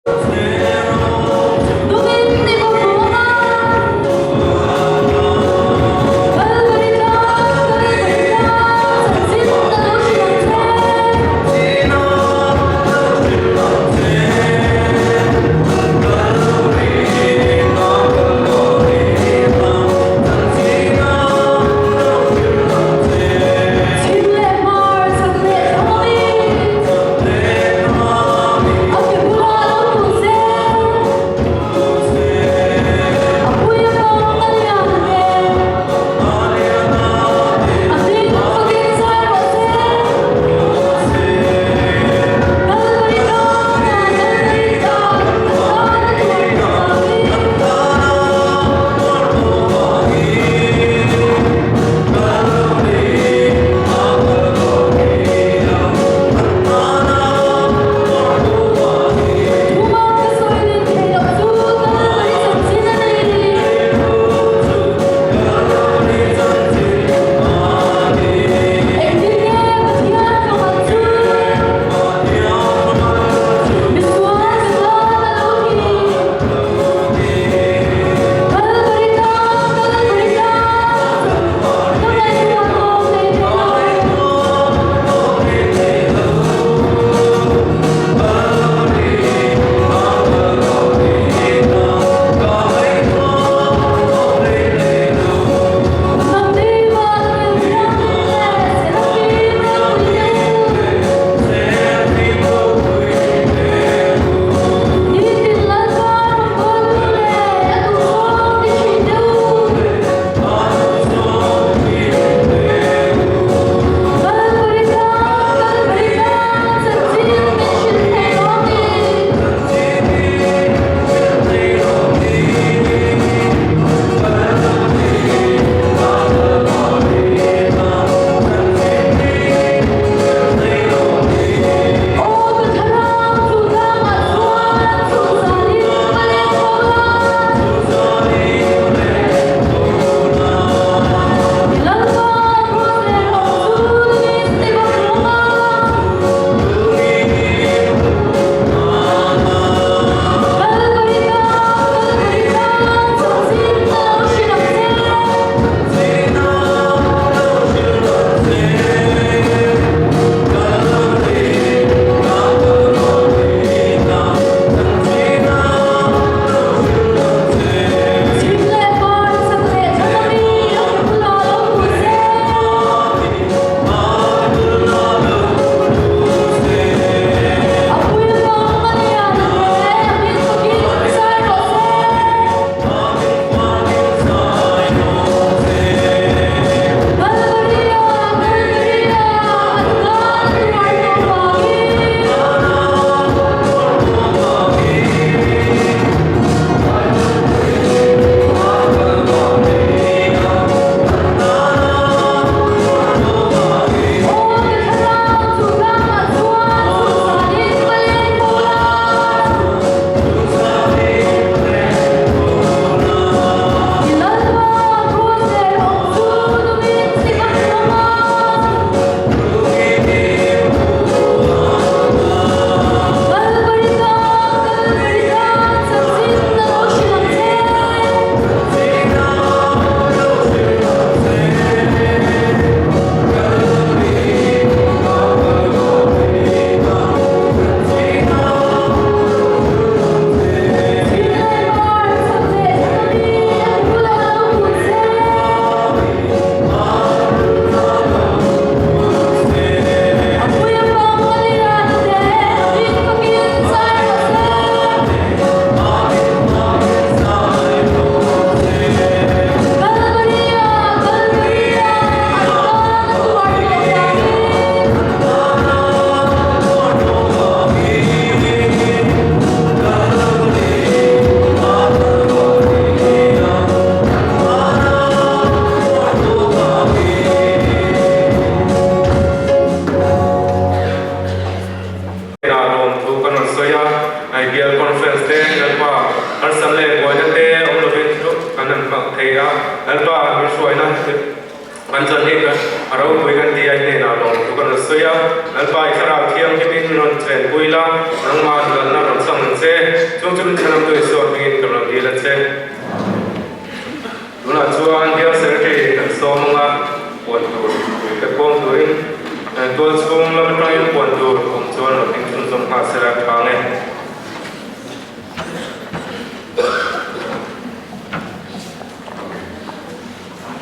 A ke bulah lo lut zel. MDI hnenah lawmthu kan rawn sawi a, Lalpa i Thlarau Thianghlimin min rawn chenpui la, nangmah lalna rawn chang ang che, chung chu min chhanamtu Isua hmingin ka rawn dil a che. Tunah chuan Bial Secretary kan sawm ang a, puan tur pe khawm turin tual chhung lam atangin puan tur awm chuan rawn ding chhunzawm nghal sela tha ang e.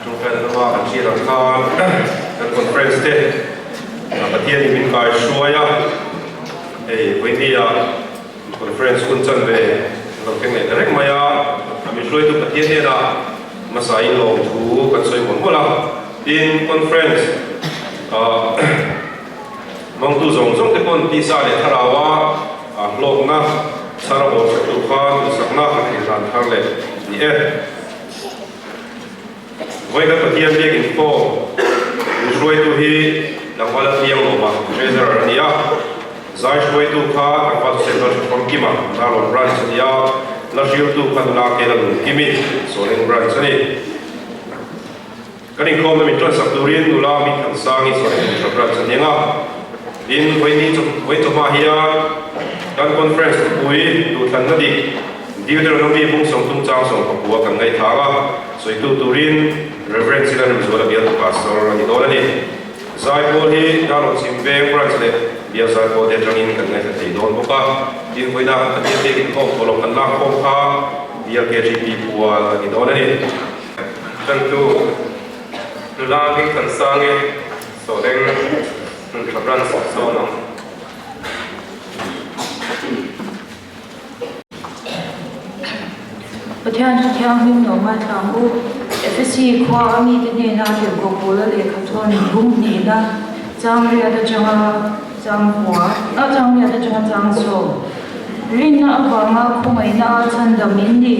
Tawngtaina lama kan hriat ang khan kan conference te Pathianin min kai hruai a, hei vawinia conference hun chan ve kan lo thleng leh ta reng mai a, a min hruaitu Pathian hnenah hmasain lawmthu kan sawi mawlh mawlh a, tin conference ah Mawngtu zawng zawng te pawn tisa leh thlaraua hlawkna chhar a bawh hrep tur kha duhsakna kan inhlan thar leh ni e. Vawiin Pathian biak inkhawm min hruaitu hi tlangval a piang lawma Treasurer a ni a, zai hruaitu kha tlangval Samuel Hrefamkima Darlawn Branch a ni a, la hriltu kha nula Kela Nunkimi Sawleng Branch a ni. Kan inkhawmna min ṭansak turin nula mi Thansangi sawi hmun ṭha branch a hniang a. Tin, vawiini vawi chawhma hian kan conference thupui duhthlanna dik Deuteronomy bung sawmtum chang 19 kan ngaihthlang a, sawitu turin Rev. Silan Remzuala bialtu pastor a ni dawn a ni. Zaipawl hi Darlawn Chhim Veng branch leh Bial Zaipawl te aṭangin kan ngaihthla thei dawn bawk a. Tin, vawiina kan Pathian biak inkhawm thawhlawm kan lak khawm kha Bial KGP pual a ni dawn a ni. Tantu nula hming kan sang e, Sawhleng hmun tha branch sawn ang. Pathian thu thianghlim lo ngaithla ang u. Efesi khua a mite hnena tirhkoh Paula lehkha thawn bung hnihna chang riat atanga chang hua a chang riat atanga chang sawm. Rinna avanga khawngaihna a chhandam in ni.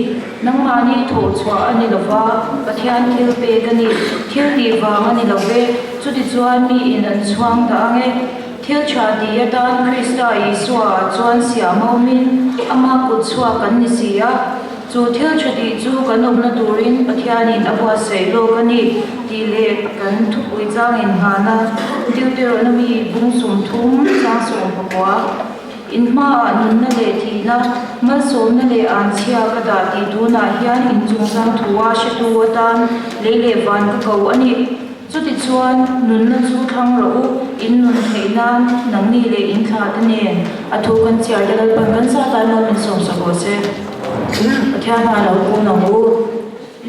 Nangmahni thawh chhuah a ni lo va, Pathian thil pek a ni. Thil tih vang a ni lo ve, chutichuan miin an chhuang dah ang e. Thil tha tih atan Krista Isua ah chuan siam a awmin ama kut chhuak kan ni si a. Chu thil tha tih chu kan awmna turin Pathianin a buatsaih lawk a ni tih leh kan thupui changin nghahna Deuteronomy bung 30 chang 19. In hmaah nunna leh thihna, malsawmna leh anchhia ka dah tih tunah hian in chungchang thua hretu atan lei leh van ka ko a ni. Chutichuan, nunna chu thlang rawh u, in nun theih nan nangni leh in thlah te nen a thu kan chhiar te Lalpan kan zat ah lo min sawmsak rawh se. Pathian hmaah lo kun ang u.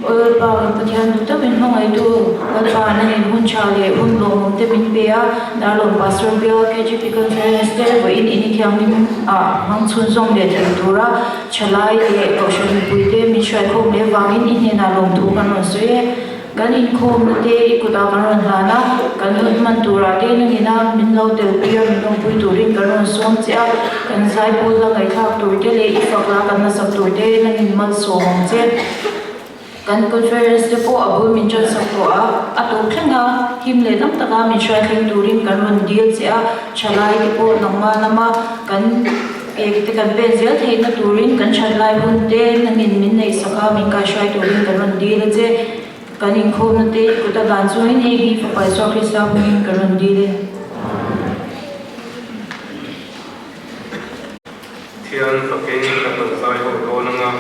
Aw Lalpa, kan Pathian duh tak min hmangaihtu, Lalpa nangin hun tha leh hun lawmawm te min pe a, Darlawn Pastor Bial KGP Conference te vawiin in i thianghlim ah hmang chhunzawm leh thei tura thalai leh kohhran mipui te min hruaikhawm leh vangin i hnenah lawmthu kan rawn sawi e. Kan inkhawmna te i kutah kan rawn hlan a, kan hun hman turah te nangina min lo telpui a, min awmpui turin kan rawn sawm che a, kan zaipawl la ngaihthlak tur te leh i fak la kan hmasak tur te nangin malsawm ang che. Kan conference te pawh a bul min ṭansak tawh a, a tawp thleng a, him leh dam taka min hruai thleng turin kan rawn dil che a, ṭhalai te pawh nangmah lama kan ek te kan pen zel theihna turin kan ṭhatlai hun te nangin min neihsak a, min kaihruai turin kan rawn dil a che. Kan inkhawmna te i kut a dan chuangin hei hi Fapa Isua Krista hmingin kan rawn dil e. Thian fakin kan rawn zai ho dawn ang a,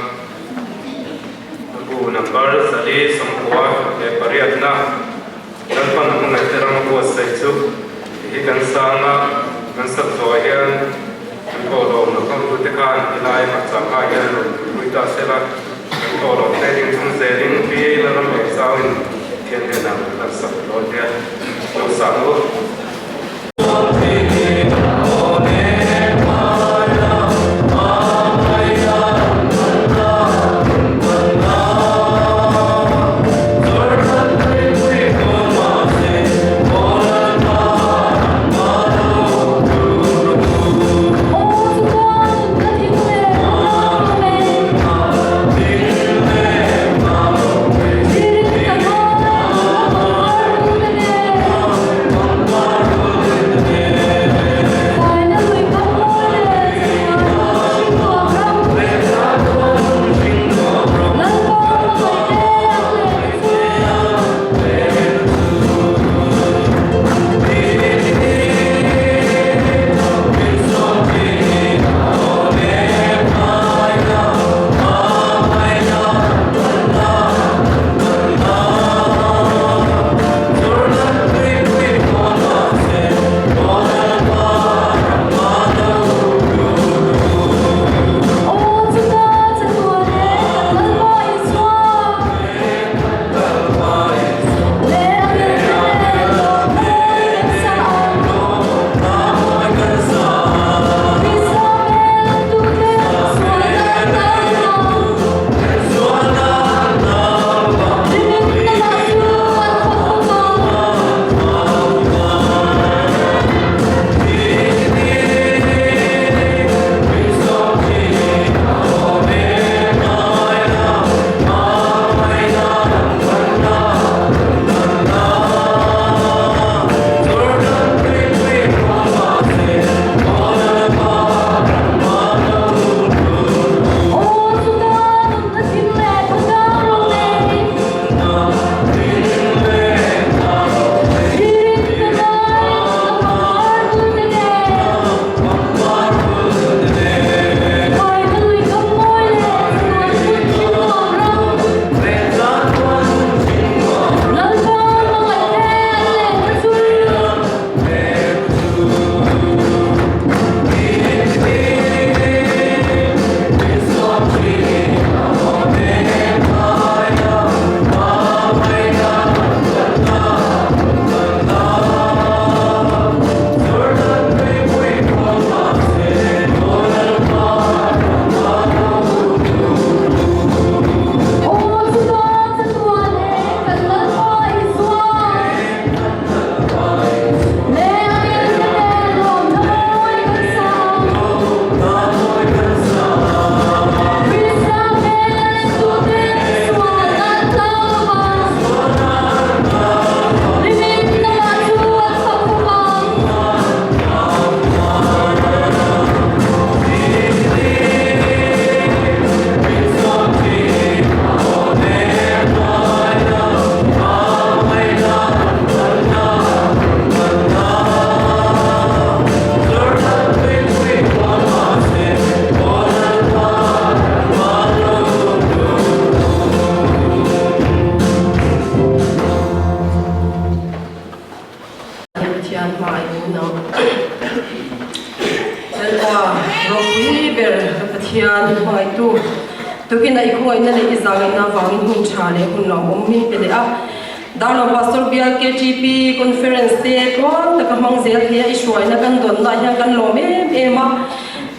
a bu number 498 na Lalpan a hmangaihte ram a buatsaih chu hi kan sang a, kan sak zawhah hian kan thawhlawm lo khawmtute khan helai hmarcha kha hian rawn tuipui ta sela, kan thawhlawm te ding chung zelin pi Lalram Engzauin Pathian hnenah kan sak dawn hian lo sang u. Pathian hma i kun ang. Lalpa ropui ber ka Pathian hmangaihtu tukin a i khawngaihna leh i zangaihna avangin hun tha leh hun lawmawm min pe leh a. Darlo Pastor Bial KTP Conference te tluang taka hmang zel thei a i hruaina kan dawnna hian kan lawm em em a.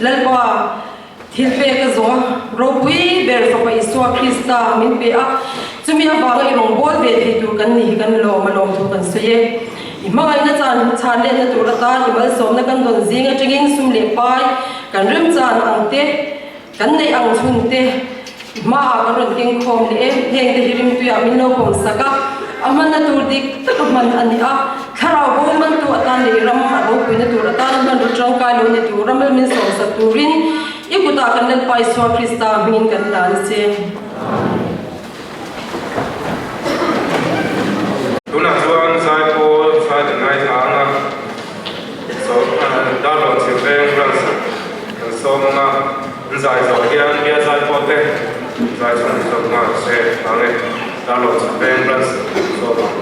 Lalpa thil pek a zawng a, ropui ber Fapa Isua Krista min pe a, chumi avanga i rawngbâwl ve thei tur kan ni hi kan lawm a lawmthu kan sawi e. I hmangaihna chan chhan letna tur atan i malsawmna kan dawn zing atangin sum leh pai kan remchan ang te, kan neih ang chhun te hmaah kan rawn keng khawm leh e. Heng te hi rimtuiah min lo pawm sak a, a hmanna tur dik taka hman a ni a, thlarau bo mantu atan leh ram a ropuina tur atan hmanraw tangkai lo ni tur ram min sawmsak turin i kutah kan Lalpa Isua Krista hmingin kan hlan a che. Tunah chuan Zaipawl zai kan ngaithla ang a, Darlawn Chhimveng branch kan sawm ang a, an zai zawh hian Bial Zaipawl te zai chhun zawk nghal se ang e, Darlawn Chhimveng branch kan sawm ang.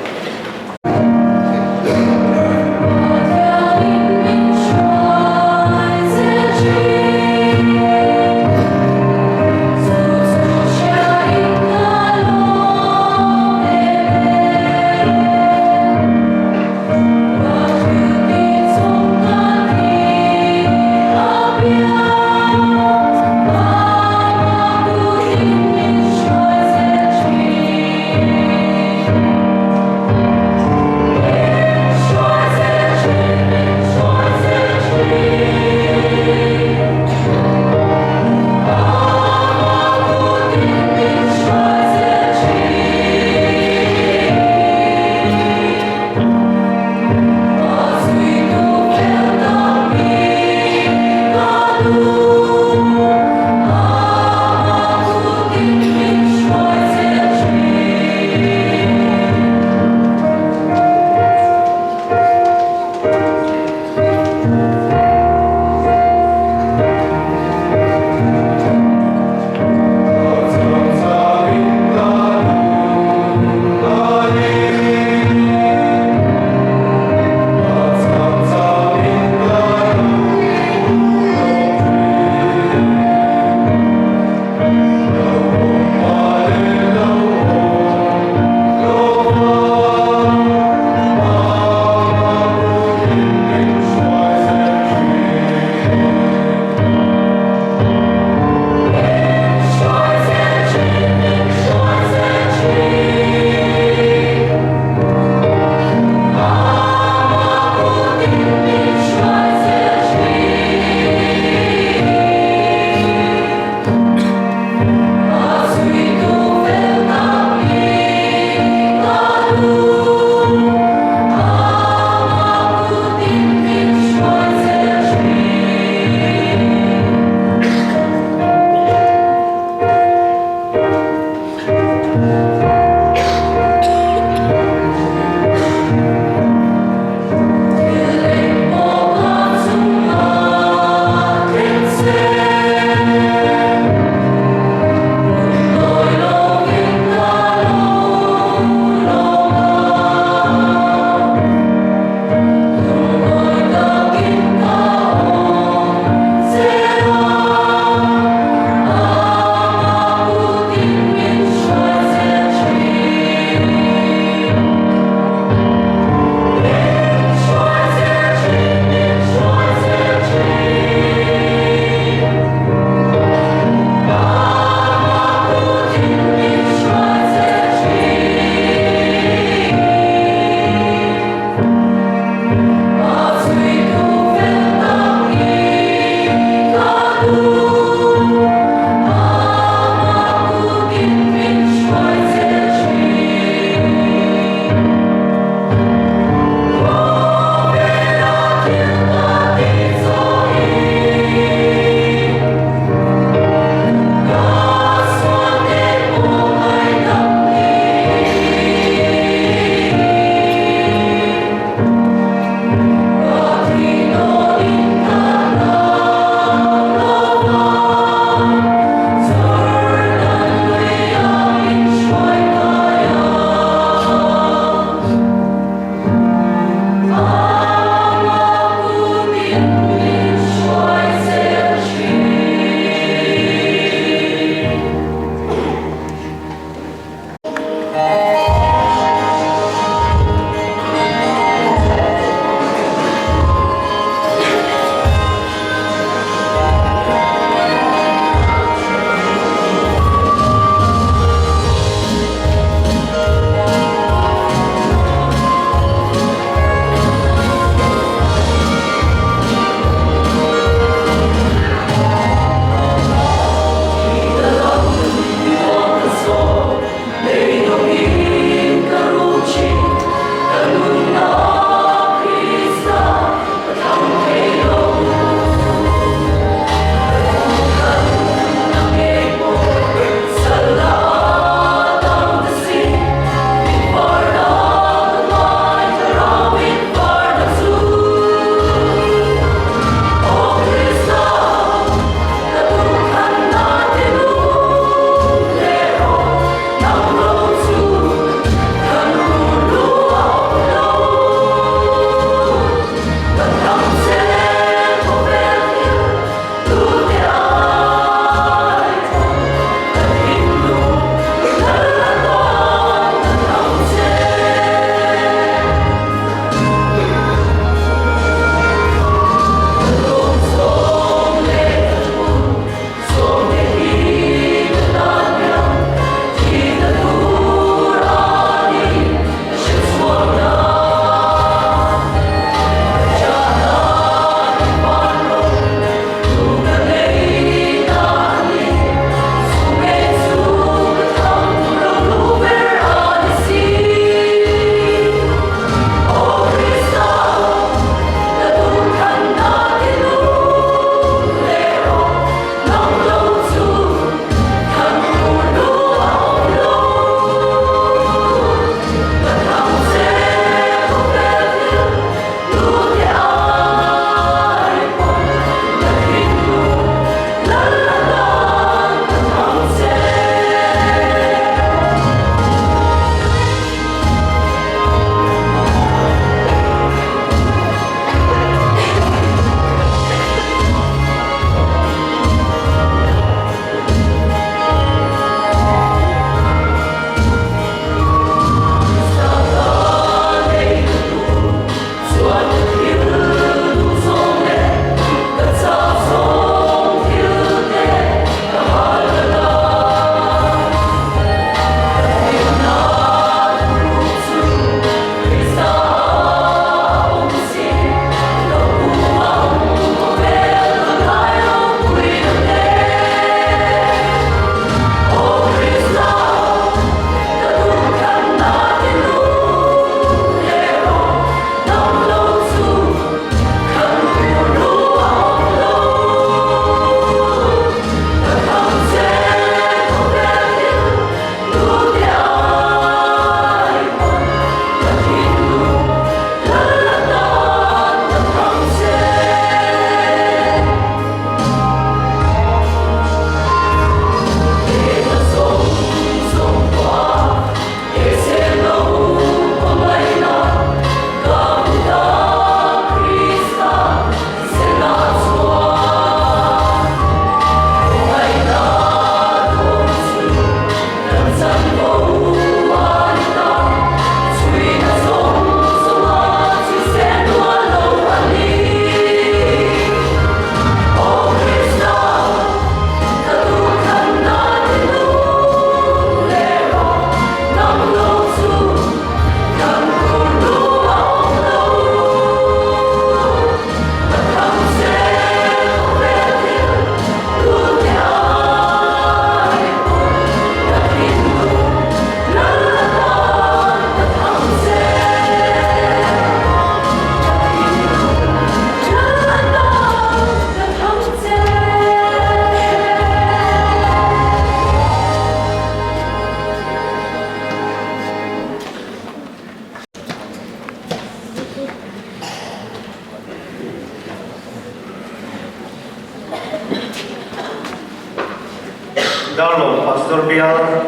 Darlawn Pastor Bial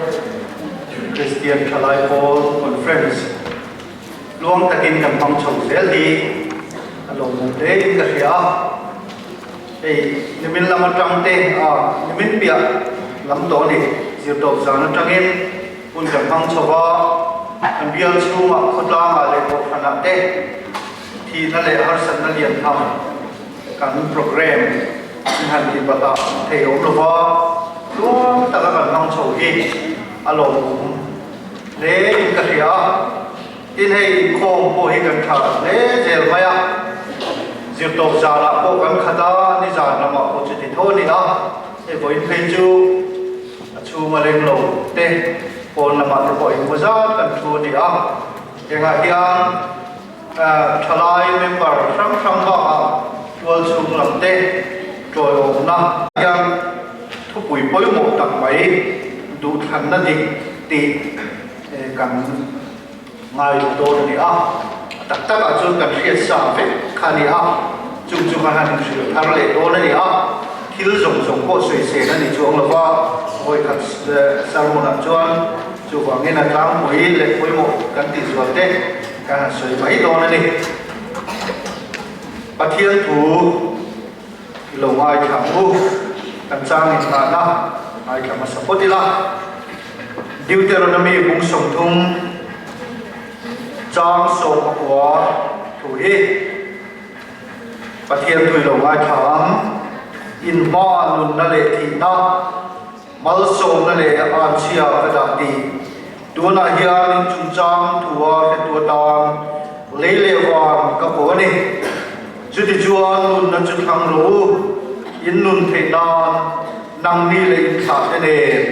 Kristian Thalai Pawl Conference luang takin kan hmang chho zel hi a lawmawm hle in ka hria a. Hei nimin lam atang te a nimin piah lam tawh a ni. Zirtawp zan atangin hun kan hmang chho va, kan bial chhungah khawtlangah leh kohhranah te thihna leh harsatna lian tham kan program in han ti bat a thei awm lo va, tluang taka kan hmang chho hi a lawmawm hle in ka hria a. Tin hei inkhawm pawh hi kan tha hle zel mai a, zirtawp zanah pawh kan khat a, nizan lamah pawh chuti tho a ni a, hei vawiin phei chu a chhung a leng lo te pawn lamah te pawh engemaw zat kan thu a ni a, engah hian thalai member hrang hrang bakah tual chhung lam te tawiawmna hian thupui pawimawh tak mai duhthlanna dik tih kan ngaithla dawn a ni a, a tak takah chuan kan hriat sa vek kha a ni a, chung chu kan han inhrilh thar leh dawn a ni a, thil zawng zawng pawh sawisel a ni chuang lo va, vawikhat sermon-ah chuan chuvangin a tlangpui leh pawimawh kan tih zual te kan han sawi mai dawn a ni. Pathian thu i lo ngaithla ang u, kan chang inngahna ngaithla hmasa phawt ila. Deuteronomy bung 30 chang 19 thu hi Pathian thu i lo ngaithla ang, In hma nunna leh thihna, malsawmna leh anchhia ka dah tih. Tunah hian in chungchang thua hretu atan lei leh van ka ko a ni. Chutichuan nunna chu thlang rawh u, in nun theih nan nangni leh in thlahte nen.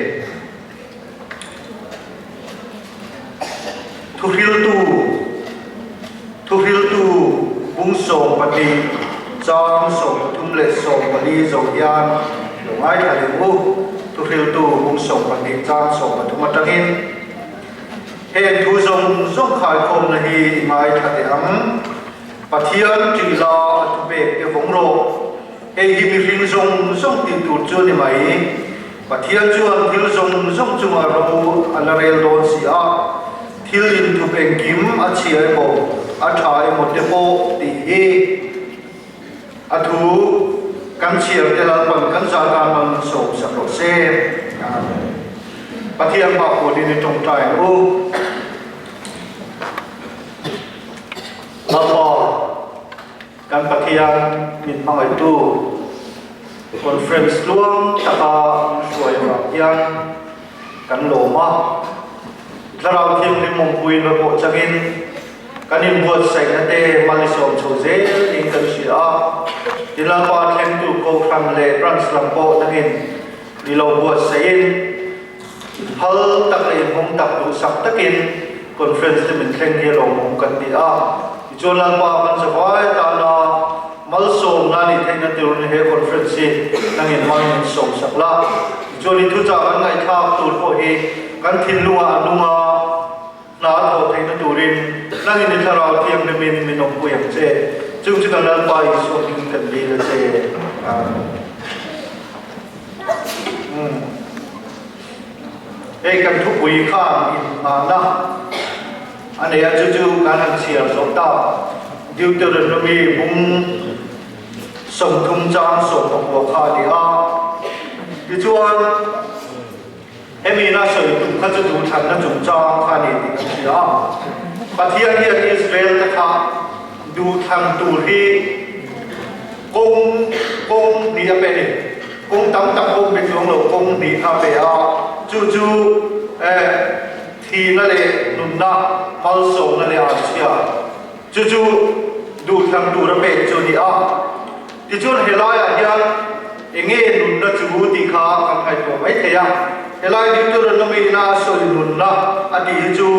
Thuhriltu Thuhriltu bung 12 chang 13 leh 14 zo hian lo ngaithla leh u. Thuhriltu bung 12 chang 13 atangin heng thu zawng zawng khaikhawmna hi i ngaithla teh ang. Pathian ṭih la a thupek te vawng rawh. Hei hi mihring zawng zawng tih tur chu a ni mai. Pathian chuan thil zawng zawng chungah ro a la rel dawn si a, thil inthup engkim a chhia emaw, a tha emaw te pawh tih hi a thu kan chhiar te Lalpan kan zah tan man sawmsak rawh se. Amen. Pathian bak pawhin i tawngtai ang u. Lalpa. Kan Pathian min hmangaihtu conference tluang taka min hruai avang hian kan lawm a, Thlarau Thianghlim awmpuiin va pawh changin kan inbuatsaihna te mal i sawm chho zel in kan hria a, ti Lalpa thlengtu Kohhran leh Branch lam pawh dangin i lo buatsaihin phal tak leh inhawng tak duhsak takin conference te min thleng hi a lawmawm kan ti a. Tichuan Lalpa kan zavai atana malsawmna nih theihna turin he conference hi nangin hmangin min sawmsak la. Tichuan i thuchah kan ngaihthlak tur pawh hi kan thinlungah a nung a, hna a thawh theihna turin nangin i thlarau thianghlimin min awmpui ang che. Chung chu kan Lalpa Isua hmingin kan dil a che. Amen. Hei kan thupui khan inhmahna a nei a, chu chu kan han chhiar zawh ta. Deuteronomy bung 30 chang 19 kha a ni a. Tichuan, hemi ina sawi tum kha chu duhthlanna chungchang kha a ni tih kan hria a. Pathian hian Israel te kha duhthlan tur hi kawng kawng hnih a pe a ni. Kawng tam tak pawh pe chuang lo, kawng hnih kha a pe a. Chu chu eh thihna leh nunna, malsawmna leh anchhia chu chu duhthlan tur a pek chu a ni a. Tichuan helaiah hian enge nunna chu tih kha kan ngaihtuah mai thei a. Helai Deuteronomy ina a sawi nunna a tih hi chu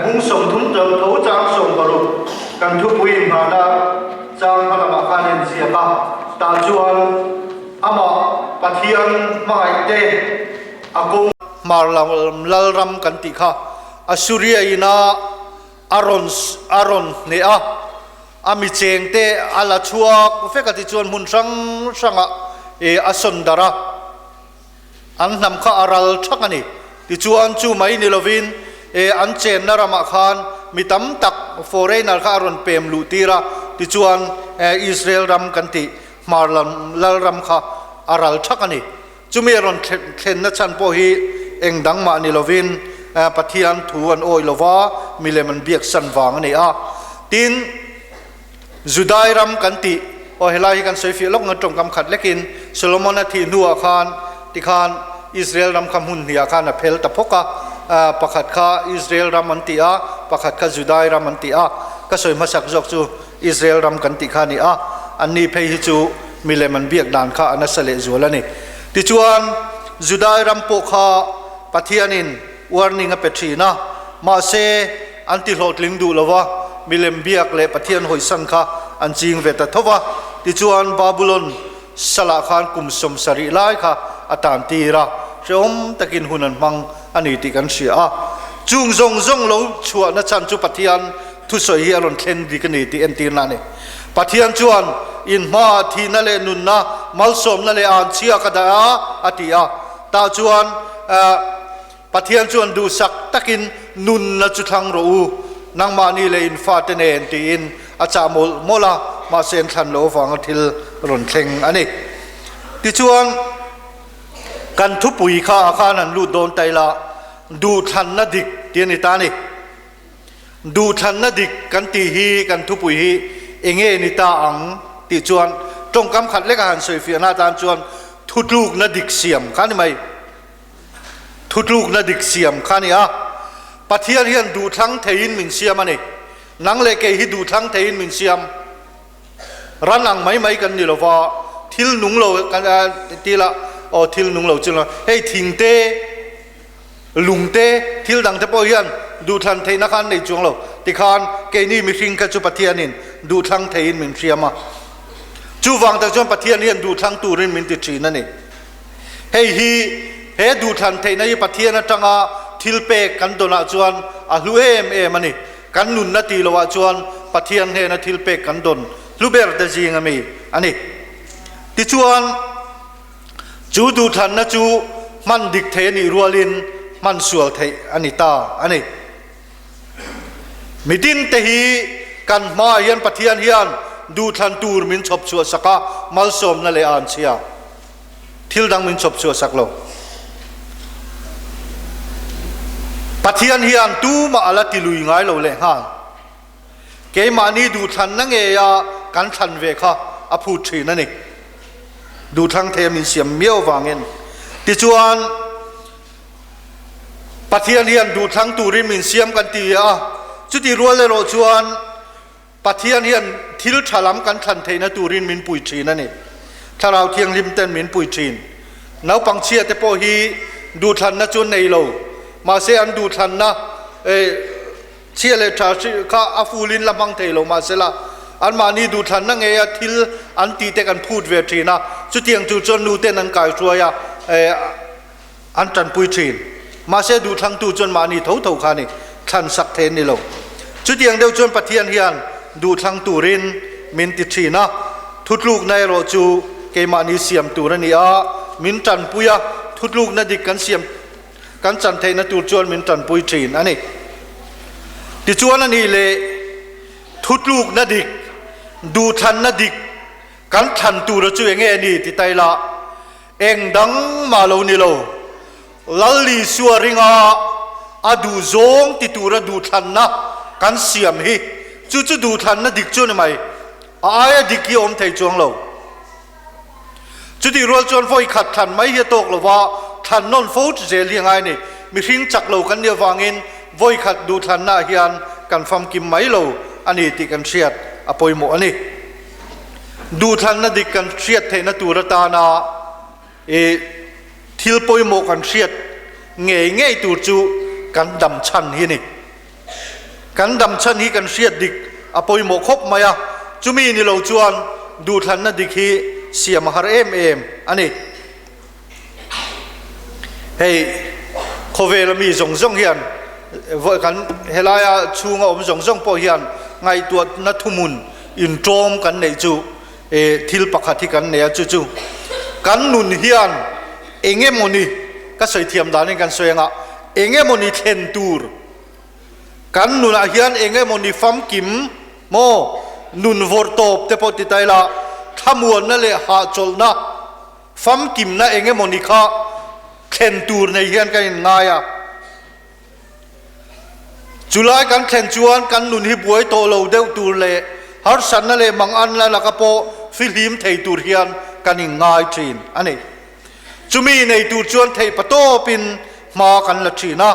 bung 30 tho chang 16 kan thupui inngahna chang hma lamah khan a inziak a. Tah chuan amah Pathian hmangaih te a ko. Hmar lam lalram kan tih kha Assuria ina a rawn a rawn hneh a, a mi cheng te a la chhuak vek a tichuan hmun hrang hrangah a sawn darh a. An hnam kha a ral thak a ni. Tichuan chu mai ni lovin e an chenna ramah khan mi tam tak foreigner kha a rawn pem luh tir a, tichuan e Israel ram kan tih hmar lam lal ram kha a ral thak a ni. Chumi a rawn thlenna chhan pawh hi eng dang mah ni lovin Pathian thu an awih lova milem an biak san vang a ni a. Tin, Judai ram kan tih, aw helai hi kan sawi fiah lawk nge tawngkam khat lekin Solomon-a thih hnuah khan tikhan Israel ram kha hmun hniah khan a phel ta phawk a, pakhat kha Israel ram an ti a, pakhat kha Judai ram an ti a, ka sawi hmasak zawk chu Israel ram kan tih kha a ni a, anni phei hi chu milem an biak dan kha a nasa lehzual a ni. Tichuan, Judai ram pawh kha Pathianin warning a pe thin a, mahse an ti hlawhtling duh lo va, milem biak leh Pathian hawisan kha an ching ve ta tho va. Tichuan, Babulon salah khan kum 70 lai kha a tan tir a, hrehawm takin hun an hmang a ni tih kan hria a. Chung zawng zawng lo chhuahna chhan chu Pathian thusawi hi a rawn thlen dik a ni tih entirna a ni. Pathian chuan, In hmaah thihna leh nunna, malsawmna leh anchhia ka dah a, a ti a. Tah chuan Pathian chuan duhsak takin nunna chu thlang rawh u, nangmahni leh in fate nen tiin a chah mawlh mawlh a, mahse an thlan loh avanga thil rawn thleng a ni. Tichuan, kan thupui kha a khan han lut dawn ta ila, duhthlanna dik tih a ni ta a ni. Duhthlanna dik kan tih hi kan thupui hi enge ni ta ang tih chuan tawngkam khat lek a han sawi fiahna atan chuan thutlukna dik siam kha a ni mai. Thutlukna dik siam kha a ni a. Pathian hian duhthlang theiin min siam a ni. Nang leh kei hi duhthlang theiin min siam. Ran ang mai mai kan ni lova, thil nung lo kan ti la, aw thil nung lo chu hei thing te, lung te, thil dang te pawh hian duhthlan theihna kha an nei chuang lo. Tikhan keini mihring kha chu Pathianin duhthlang theiin min hriam a. Chuvang tak chuan Pathian hian duhthlang turin min ti thin a ni. Hei hi he duhthlan theihna hi Pathian atanga thil pek kan dawnah chuan a hlu em em a ni. Kan nunna tih lohah chuan Pathian hnena thil pek kan dawn hlu ber te zing ami a ni. Tichuan, chu duhthlanna chu hman dik thei a nih rualin hman sual theih a ni ta a ni. Mitin te hi kan hmaah hian Pathian hian duhthlan tur min chhawp chhuah sak a, malsawmna leh anchhia thil dang min chhawp chhuah sak lo. Pathian hian tumah a la ti lui ngai lo lehnghal. Keimahni duhthlanna ngeia kan thlan ve kha a phut thin a ni. Duhthlang thei a min siam miau vangin. Tichuan, Pathian hian duhthlang turin min siam kan ti a, chuti rual erawh chuan Pathian hian thil tha lam kan thlan theihna turin min pui thin a ni. Thlarau Thianghlim ten min pui thin. Naupang chhia te pawh hi duhthlanna chu nei lo, mahse an duhthlanna chhia leh tha kha a fulin la hmang thei lo mahsela anmahni duhthlanna ngeia thil an tih te kan phut ve thin a, chutiang tur chuan nu ten an kaihruai a. An tanpui thin. Mahse duhthlangtu chuan mahni tho tho kha a ni, thlan sak thei an ni lo. Chutiang deuh chuan Pathian hian duhthlang turin min ti thin a, thutlukna erawh chu keimahni siam tur a ni a, min tanpui a, thutlukna dik kan siam kan chan theihna tur chuan min tanpui thin a ni. Tichuan a nih leh thutlukna dik, duhthlanna dik kan thlan tura chu enge a ni ti ta ila, Eng dang mah lo ni lo, Lal Isua ringa a duh zawng ti tura duhthlanna kan siam hi chu chu duhthlanna dik chu a ni mai. A aia dik hi a awm thei chuang lo. Chutih rual chuan vawi khat thlan mai hi a tawk lo va, thlan nawn fo zel hi a ngai a ni. Mihring chak lo kan nih avangin vawi khat duhthlannaah hian kan famkim mai lo a ni tih kan hriat a pawimawh a ni. Duhthlanna dik kan hriat theihna tur atana i thil pawimawh kan hriat ngei ngei tur chu kan dam chhan hi a ni. Kan dam chhan hi kan hriat dik a pawimawh khawp mai a, chumi ni lo chuan duhthlanna dik hi siam a har em em a ni. Hei khawvela mi zawng zawng hian kan helaia chhunga awm zawng zawng pawh hian ngaihtuahna thuhmun intawm kan neih chu thil pakhat hi kan nei a, chu chu kan nun hian eng emawni. Ka sawi thiam danin kan sawi anga eng emawni thlen tur kan nunah hian eng emawni famkim maw nun vawrh tawp te pawh ti ta ila thlamuanna leh hahchawlhna famkimna eng emawni kha thlen tur nei hian kan inngai a. Chulai kan thlen chuan kan nun hi buai tawh lo deuh tur leh harsatna leh manganna laka pawh fihlim thei tur hian kan inngai thin a ni. Chumi nei tur chuan theih patawpin hma kan la thin a,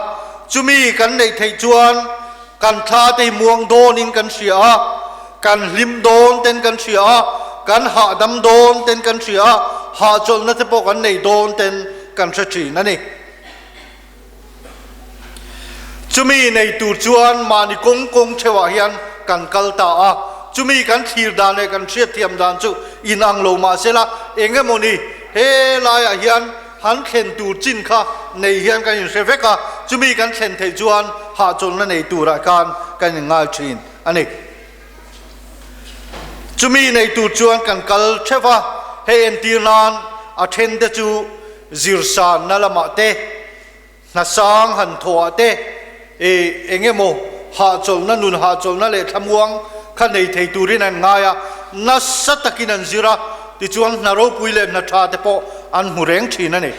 chumi kan neih theih chuan kan thla te hi muang dawnin kan hria a, kan hlim dawn ten kan hria a, kan hahdam dawn ten kan hria a, hahchawlhna te pawh kan nei dawn ten kan hre thin a ni. Chumi nei tur chuan mahni kawng kawng theuhah hian kan kal ta a, chumi kan thlir dan leh kan hriatthiam dan chu inang lo mah sela, eng emawni he laiah hian han thlen tur chin kha nei hian kan inhre vek a, chumi kan thlen theih chuan hahchawlhna nei turah khan kan inngai thin a ni. Chumi nei tur chuan kan kal theuh a, hei entir nan a then te chu zirsanna lamah te, hna sang han thawhah te, e eng emaw hahchawlhna, nun hahchawlhna leh thlamuang kha nei thei turin an ngai a, nasa takin an zir a, tichuan hna ropui leh hna tha te pawh an hmu reng thin a ni.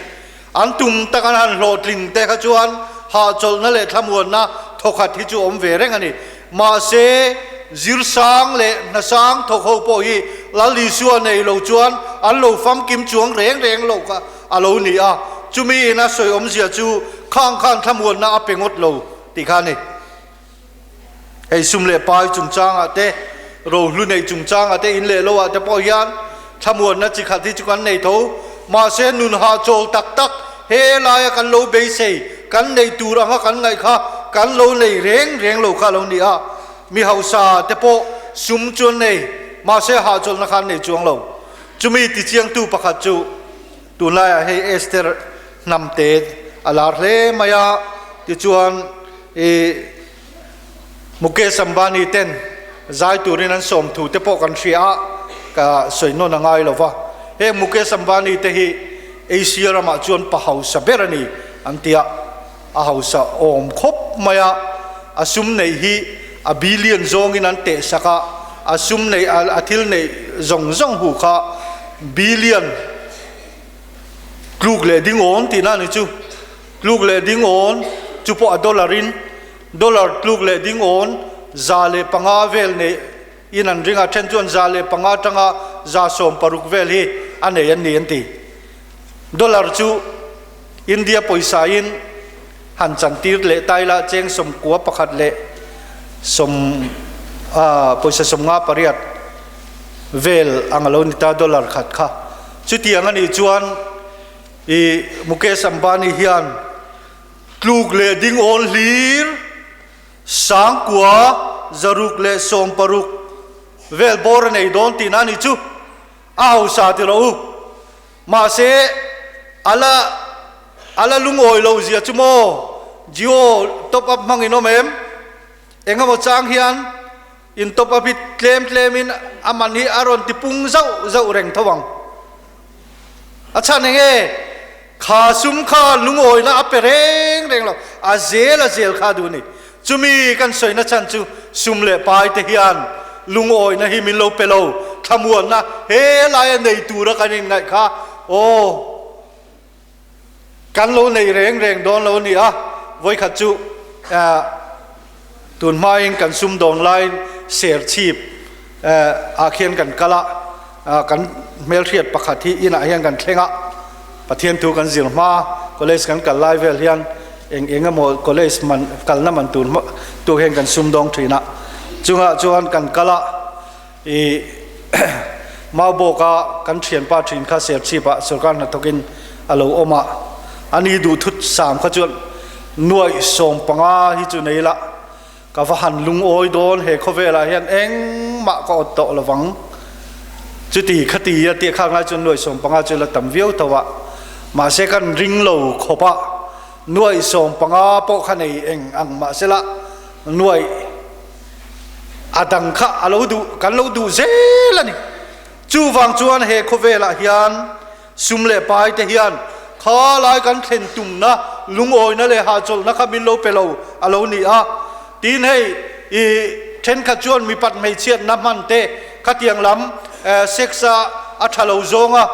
An tum tak an han hlawhtling te kha chuan hahchawlhna leh thlamuanna thawkhat hi chu awm ve reng a ni. Mahse, zirsang leh hnasang thawk ho pawh hi Lal Isua nei lo chuan an lo famkim chuang reng reng lo kha a lo ni a. Chumi ina sawi awmzia chu khang khan thlamuanna a pe ngawt lo tih kha a ni. Hei sum leh pai chungchangah te, rohlu neih chungchangah te, in leh loah te pawh hian thlamuanna chi khat hi chu kan nei tho. Mahse nun hahchawl tak tak he laia kan lo beisei, kan neih tur anga kan ngaih kha kan lo nei reng reng lo kha a lo ni a. Mi hausa te pawh sum chu an nei, mahse hahchawlhna kha an nei chuang lo. Chumi tichiangtu pakhat chu tunlaiah hei Esther hnamte a lar hle mai a, tichuan I Mukesh Ambani ten zai turin an sawm thu te pawh kan hria a, ka sawi nawn a ngai lo va. Heng Mukesh Ambani te hi Asia ramah chuan pa hausa ber a ni an ti a, a hausa awm khawp mai a, a sum neih hi a billion zawngin an teh sak a, a sum neih a thil neih zawng zawng hu kha billion tluk leh ding awn tihna a ni chu. Tluk leh ding awn chu pawh a dollar in dollar tluk leh ding awn 105 vel nei in an ring a, then chuan 105 atanga 160 vel hi a nei an ni an ti. Dollar chu India pawisa in han chantir leh ta ila cheng 91 leh sawm pawisa 58 vel ang a lo ni ta dollar khat kha. Chutiang a nih chuan I Mukesh Ambani hian tluk leh ding awn hlir 9,660 vel bawr a nei dawn tihna a ni chu a hausa ti rawh u. Mahse a la a la lungawi lo zia chu maw Jio top up hmang in awm em? Engemaw chang hian in top up hi tlem tlemin a man hi a rawn ti pung zauh zauh reng tho ang. A chhan eng nge? Kha sum kha lungawina a pe reng reng lo, a zel a zel kha a duh a ni. Chumi kan sawina chhan chu sum leh pai te hian lungawina hi min lo pe lo, thlamuanna he laia nei tura kan inngaih kha aw kan lo nei reng reng dawn lo a ni a. Vawikhat chu tun hmain kan sum dawn laiin serchhip ah khian kan kal a, kan hmelhriat pakhat hi inah hian kan thleng a, Pathian thu kan zir hma college kan kal lai vel hian eng eng emaw college man kalna man tur tur hian kan sum dawng thin a, chungah chuan kan kal a i Maubawka kan thianpa thin kha serchhip ah sorkar hnathawkin a lo awm a, ani duh thut sam kha chuan nuaih 15 hi chu nei la. Ka va han lungawi dawn, he khawvelah hian engmah ka awt tawh lovang. Chuti khati a tih khak lai chuan nuaih 15 chu la tam viau tho a, mahse kan ring lo khawp a, nuaih 15 pawh kha nei eng ang mahsela nuaih a dang kha a lo duh, kan lo duh zel a ni. Chuvang chuan he khawvelah hian sum leh pai te hian. Kha lai kan thlen tumna lungawina leh hahchawlhna kha min lo pe lo a lo ni a. Tin hei i thenkhat chuan mipat hmeichhiatna hman te khatiang lam sex a a tha lo zawnga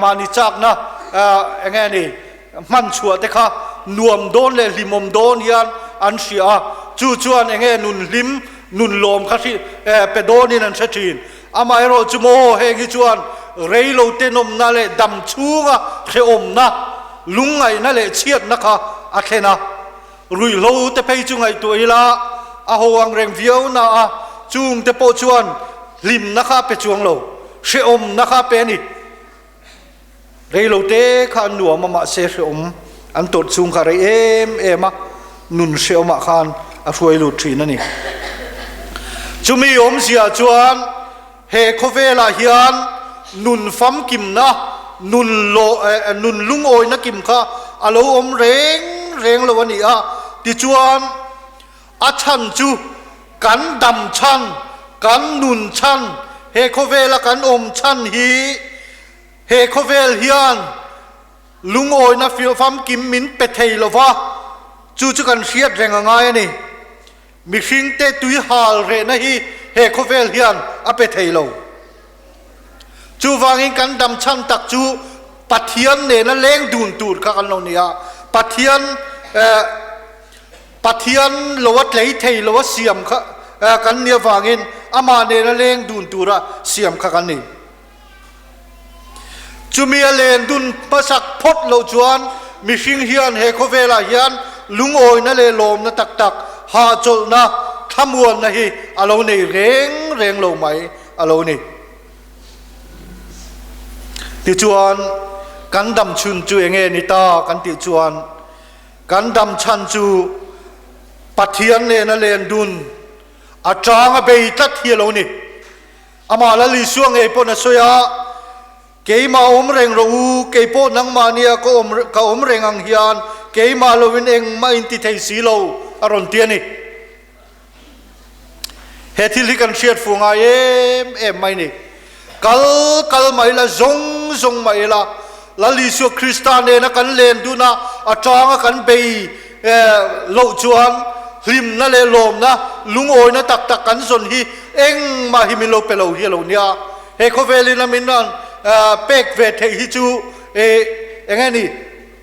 mahni chakna enge ni hman chhuah te kha nuam dawn leh hlimawm dawn hian an hria a, chu chuan enge nun hlim nun lawm kha pe dawnin an hre thin. Amaherawh chu maw heng hi chuan reilo tenawmna leh dam chhunga hrehawmna, lungngaihna leh chhiatna kha a thlen a. Ruihhlo te phei chu ngaihtuah ila a ho ang reng viau na a, chung te pawh chuan hlimna kha a pe chuang lo, hrehawmna kha a pe a ni. Reilo te kha an nuam a mahse hrehawm an tawrh chhung kha rei em em a, nun hrehawmah khan a hruai lut thin a ni. Chumi awmzia chuan he khawvelah hian nun famkimna, nun lawh nun lungawina kim kha a lo awm reng reng lo a ni a, tichuan a chhan chu kan dam chhan, kan nun chhan, he khawvela kan awm chhan hi he khawvel hian lungawina famkim min pe thei lo va, chu chu kan hriat reng a ngai a ni. Mihringte tui hal rehna hi he khawvel hian a pe thei lo. Chuvangin kan dam chhan tak chu Pathian nena leng dun tur kha kan lo ni a, Pathian eh Pathian lo a tlei thei lo a siam kha kan ni avangin amah nena leng dun tura siam kha kan ni. Chumi a len dun hmasak phawt loh chuan mihring hian he khawvelah hian lungawina leh lawmna tak tak, hahchawlhna, thlamuanna hi a lo nei reng reng lo mai a lo ni. Tichuan, kan dam chhun chu enge ni ta kan tih chuan, kan dam chhan chu Pathian nena len dun a tanga bei tlat hi a lo ni. Amah Lal Isua ngei pawn a sawi a, Keimah awm reng rawh u, kei pawh nangmahnia ka awm ka awm reng ang hian keimah loin engmah in ti thei si lo, a rawn ti a ni. He thil hi kan hriat fuh ngai em em mai ni. Kal kal mai la, zawng zawng mai la, Lal Isua Krista nena kan len dun a, a tanga kan bei loh chuan hlimna leh lawmna, lungawina tak tak kan zawn hi engmah hi min lo pe lo hi a lo nia. He khawvelin a min rawn pek ve theih hi chu eng nge ni,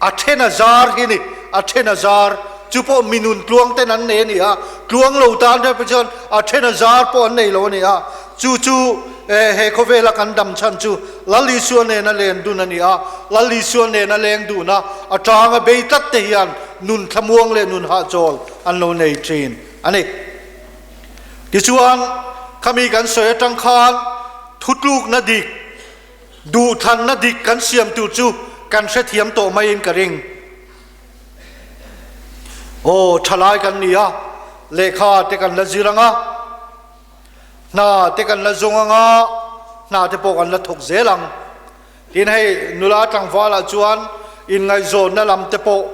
a then a zar hi ni, a then a zar chu pawh mi nun tluang ten an nei a ni a, tluang lo tan te chuan a then a zar pawh an nei lo a ni a, chu chu he khawvela kan dam chhan chu Lal Isua nena len dun a ni a, Lal Isua nena leng dun a, a tanga bei tlat te hian nun thlamuang leh nun hahchawl an lo nei thin a ni. Tichuan, khami kan sawi atang khan thutlukna dik, duhthlanna dik kan siam tur chu kan hrethiam tawh maiin ka ring. Aw, thalai kan ni a, lehkha te kan la zir ang a, Hna te kan la zawng anga hna te pawh kan la thawk zel ang. Tin hei nula tlangvalah chuan inngaihzawnna lam te pawh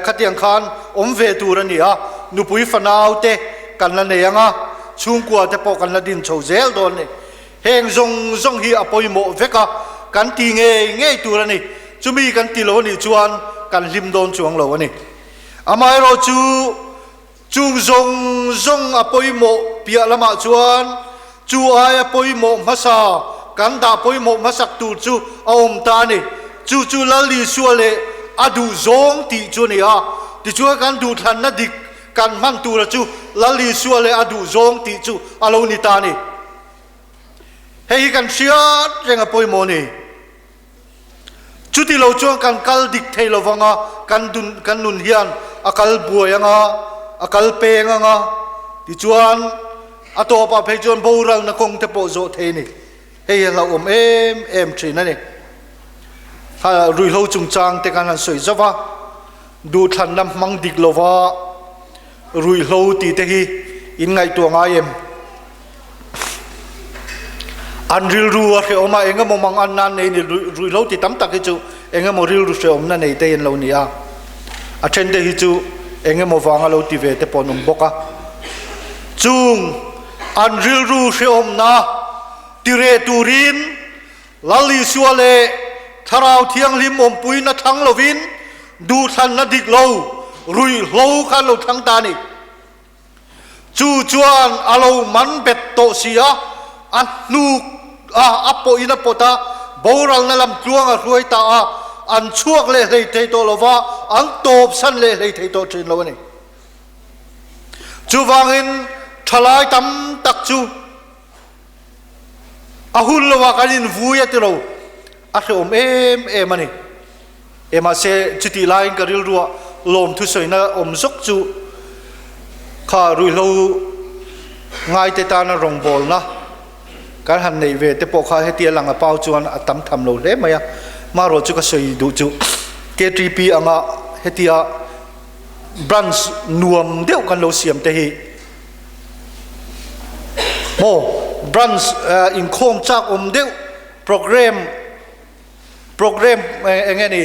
khatiang khan awm ve tur a ni a, nupui fanau te kan la nei anga chhungkua te pawh kan la din chho zel dawn a ni. Heng zawng zawng hi a pawimawh vek a, kan ti ngei ngei tur a ni. Chumi kan ti lo a nih chuan kan hlim dawn chuang lo a ni. Amaherawhchu Chung zawng zawng a pawimawh piah lamah chuan chu aia pawimawh hmasa kan dah pawimawh hmasak tur chu a awm ta a ni. Chu chu Lal Isua leh a duh zawng tih chu a ni a. Tichuan kan duhthlanna dik kan hman tura chu Lal Isua leh a duh zawng tih chu a lo ni ta a ni. Hei hi kan hriat reng a pawimawh a ni. Chuti lo chuan kan kal dik thei lo vang a, kan dun kan nun hian a kal buai ang a, a kal peng ang a, tichuan a tawpah phei chuan boralna kawng te pawh zawh thei a ni. Hei hi a hlauhawm em em thin a ni. Ha ruihhlo chungchang te khan han sawi zauh a, duhthlanna hmang dik lova Ruihhlo tih te hi in ngaihtuah ngai em? An rilru a hrehawm a, eng emaw mang an nan nei ni ruihhlo ti tam tak hi chu eng emaw rilru hrehawmna nei te hi an lo ni a, a then te hi chu eng emaw vanga lo ti ve te pawh an awm bawk a. Chung an rilru hrehawmna ti reh turin Lal Isua leh. Thlarau Thianghlim awmpuina thlang lovin duhthlanna dik lo, ruihhlo kha an lo thlang ta a ni. Chu chuan a lo man bet tawh si a, a hnuk a, a pawhin a pawt a, boralna lam tluang a hruai ta a, an chhuak leh hlei thei tawh lo va, an tawpsan leh hlei thei tawh thin lo a ni. Chuvangin thalai tam tak chu a hun lovah kan invui a ti lo, a hrehawm em em a ni. E mahse chutih laiin ka rilruah lawm thusawina awm zawk chu kha ruihhlo ngaite tana rawngbawlna kan han neih ve te pawh kha hetia lang a pau chuan a tam tham lo hle mai a. Marawh chu ka sawi duh chu KTP anga hetia branch nuam deuh kan lo siam te hi maw branch inkhawm chak awm deuh program program eng nge ni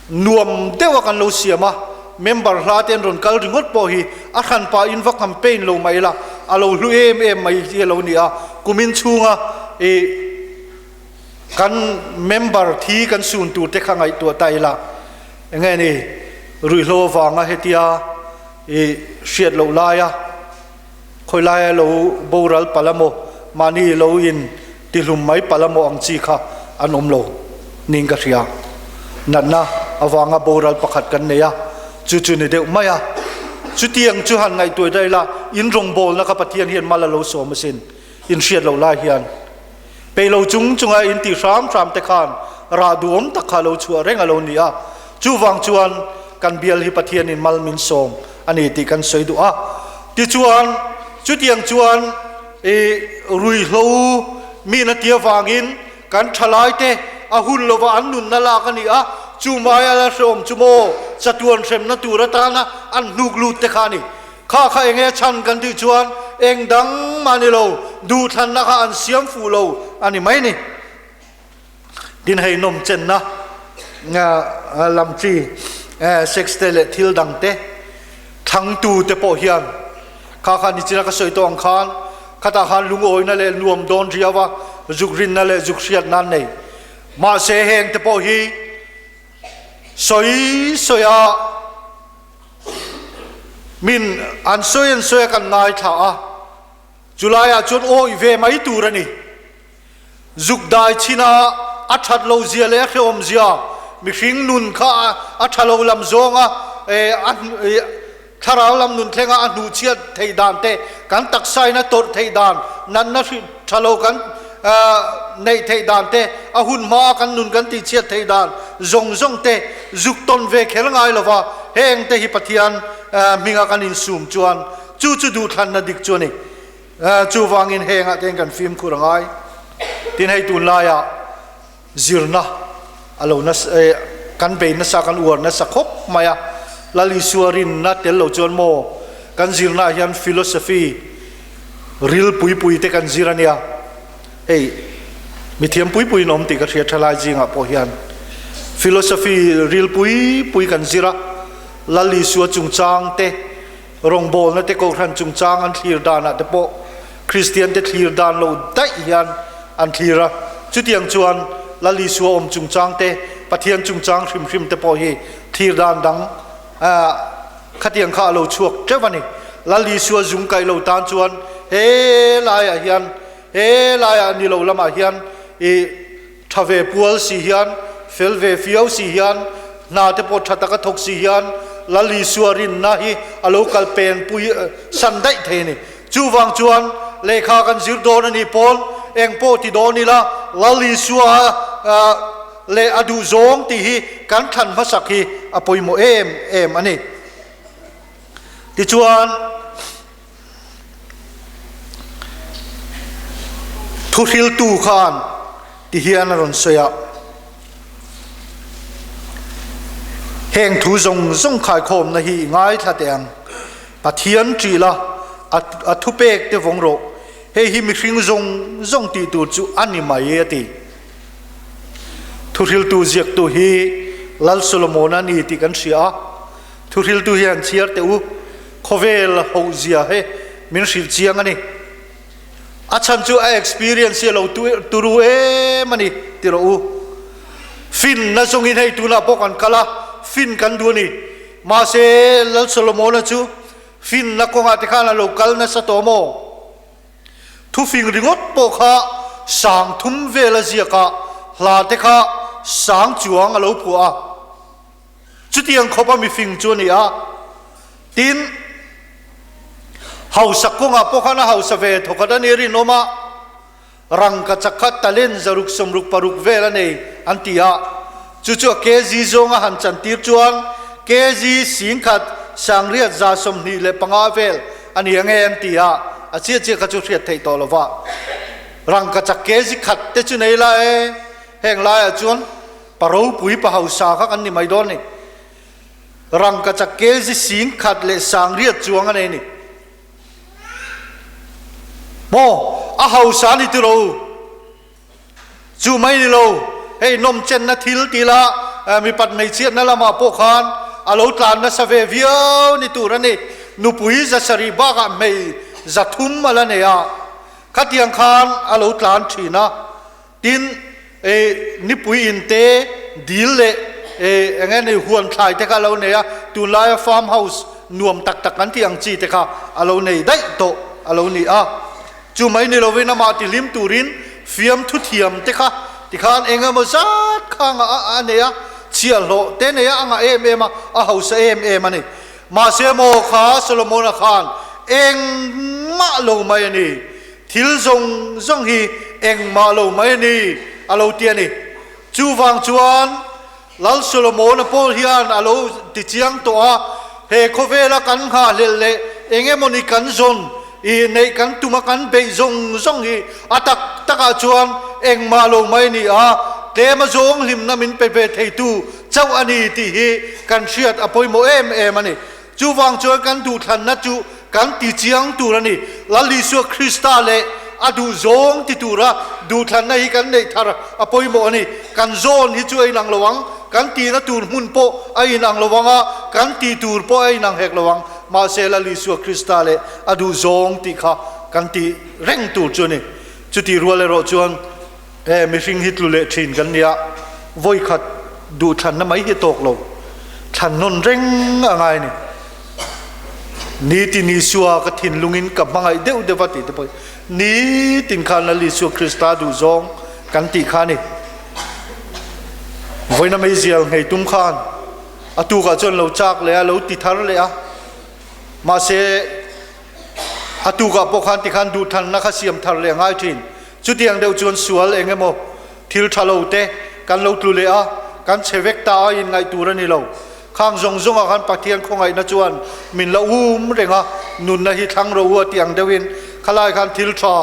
nuam deuh a kan lo siam a member hla te an rawn kal ringawt pawh hi a hran pah in va campaign lo mai la a lo hlu em em mai hi a lo ni a kumin chhunga ih kan member thi kan sun tur te kha ngaihtuah ta ila eng nge ni ruihhlo avanga hetia ih hriat loh laia khawi laia lo boral palh a maw mahni lo in tihlum mai palh a maw ang chi kha an awm lo niin ka hria. Natna avanga boral pakhat kan nei a, chu chu ni deuh mai a. Chutiang chu han ngaihtuah daih ila in rawngbawlna kha Pathian hian mal a lo sawm asin, in hriat loh lai hian. Peih lo chung chunga in tih hram hram te khan rah duhawm tak kha a lo chhuah reng a lo ni a, chuvang chuan kan bial hi Pathianin mal min sawm a ni tih kan sawi duh a. Tichuan, chutiang chuan i ruihhlo mi na tia vangin kan thalai te a hun lova an nunna lak a ni a, chu mai a la hrehawm chu maw chatuan hremna tur atana an hnuk lut te kha a ni. Kha kha eng nge chhan kan tih chuan eng dang mah ni lo, duhthlanna kha an siam fuh lo a ni mai ni. Tin hei nawm chenna lam chi sex te leh thil dang te thlangtu te pawh hian kha kha nichina ka sawi tawh ang khan khatah khan lungawina leh nuam dawn riau a, zuk rinna leh zuk hriat nan nei. Mahse heng te pawh hi sawi sawi a. Min an sawi an sawi a kan ngaithla a, chulaiah chuan awih ve mai tur a ni. Zuk dai chhin a, a that lo zia leh a hrehawm zia, mihring nun kha a tha lo lam zawnga a thlarau lam nun thlenga a hnuhchhiat theih dan te, kan taksain a tawrh theih dan, natna tha lo kan neih theih dan te, a hun hmaa kan nun kan tihchhiat theih dan zawng zawng te zuk tawn ve kher ngai lo va, heng te hi Pathian hminga kan insum chuan chu chu duhthlanna dik chu a ni. Chuvangin hengah te hian kan fimkhur a ngai. Tin hei tunlaiah zirna a lo nasa kan bei nasa kan uar nasa khawp mai a, Lal Isua rinna tel lo chuan maw kan zirnaah hian philosophy ril pui pui te kan zir a nia, hei mithiam pui puiin awm tih ka hria thalai zingah pawh hian philosophy ril pui pui kan zir a, Lal Isua chungchang te rawngbawlna te kohhran chungchang an thlir danah te pawh Kristian te thlir dan lo daih hian an thlir a, chutiang chuan Lal Isua awm chungchang te, Pathian chungchang hrim hrim te pawh hi thlir dan dang khatiang kha a lo chhuak teuh a ni. Lal Isua zung kaih lo tan chuan he laiah hian, he laiah ni lo lamah hian i tha ve pual si hian, fel ve fiau si hian, hna te pawh tha taka thawk si hian Lal Isua rinna hi a lo kal pen pui san daih thei a ni. Chuvang chuan lehkha kan zir dawn a nih pawn eng pawh ti dawn ila Lal Isua leh a duh zawng tih hi kan thlan hmasak hi a pawimawh em em a ni. Tichuan. Thuhriltu khan ti hian a rawn sawi a, Heng thu zawng zawng khaikhawmna hi i ngaithla teh ang, Pathian ṭih la, a thupek te vawng rawh, hei hi mihring zawng zawng tih tur chu a ni mai a ti. Thuhriltu ziaktu hi Lal Solomona a ni tih kan hria a, Thuhriltu hian chhiar teh u, khawvel hoh zia he min hrilh chiang a ni. A chhan chu a experience hi a lo turu em a ni ti rawh u. Finna zawngin hei tunah pawh kan kal a, fin kan duh a ni. Mahse, Lal Solomona chu finna kawngah te khan a lo kal nasa tawh maw? Thufing ringawt pawh kha sang thum vel a ziak a, hla te kha sang chuang a lo phuah a. Chutiang khawp a mifing chu a ni a. Tin, hausa kawngah pawh khan a hausa ve thawkhat a ni rinawm a, rangka chakhat talent zaruk 66 vel a nei an ti a. Chu chu a kg zawnga han chantir chuan kg 10,000 825 vel a ni ange an ti a, a chiah chiah kha chu hriat theih tawh lo va. Rangka chak kg khat te chu nei la e, heng laiah chuan pa ropui pa hausa kha kan ni mai dawn ni. Rangka chak kg 10,800 chuang a nei ni. Maw a hausa ni tiro chu mai ni lo hei nawm chenna thil ti la mipat hmeichhiatna lamah pawh khan a lo tlan nasa ve viau ni tur a ni. Nupui 700 bakah hmei 300 a la nei a, khatiang khan a lo tlan thin a. Tin, e, nipui in te, dil leh, e, eng nge ni, huan thlai te kha a lo nei a, tunlaia farm house nuam tak tak kan tih ang chi te kha a lo nei daih tawh a lo ni a. Chu mai ni lovin amah tihlim turin fiamthu thiam te kha tikhan eng emaw zat kha a a nei a, chhiahhlawh te nei a, a ngah em em a, a hausa em em a ni. Mahse maw kha Solomona khan engmah lo mai a ni. Thil zawng zawng hi engmah lo mai a ni, a lo ti a ni. Chuvang chuan Lal Solomona pawh hian a lo ti chiang tawh a, he khawvela kan nghahhlelh leh eng emawni kan zawn i neih kan tum a kan beih zawng zawng hi a tak takah chuan engmah lo mai a ni a, tlem a zawng hlimna min pe ve theitu chauh a ni tih hi kan hriat a pawimawh em em a ni. Chuvang chuan kan duhthlanna chu kan ti chiang tur a ni. Lal Isua Krista leh a duh zawng ti tura duhthlanna hi kan neih thar a pawimawh a ni. Kan zawn hi chu a inang lo ang, kan tihna tur hmun pawh a inang lo ang a, kan tih tur pawh a inang hek lo ang. Mahse Lal Isua Krista leh a duh zawng tih kha kan tih reng tur chu a ni. Chutih rual erawh chuan He mihring hi tlu leh thin kan nia, vawikhat duhthlanna mai hi tawk lo, thlan nawn reng a ngai a ni. Nitin Isua ka thinlungin ka hmangaih deuh deuh va tih te pawh hi nitin khan Lal Isua Krista duhzawng kan tih kha a ni. Vawiina meizial nghei tum khan a tukah chuan lo chak leh a, lo ti thar leh a, mahse a tukah pawh khan tikhan duhthlanna kha siam thar leh a ngai thin. Chutiang deuh chuan sual eng emaw thil tha lo te kan lo tlu leh a, kan chhe vek ta a inngaih tur a ni lo. Khang zawng zawngah khan Pathian khawngaihna chuan min la um reng a, nunna hi thlang ro u a tih ang deuhin khalai khan thil tha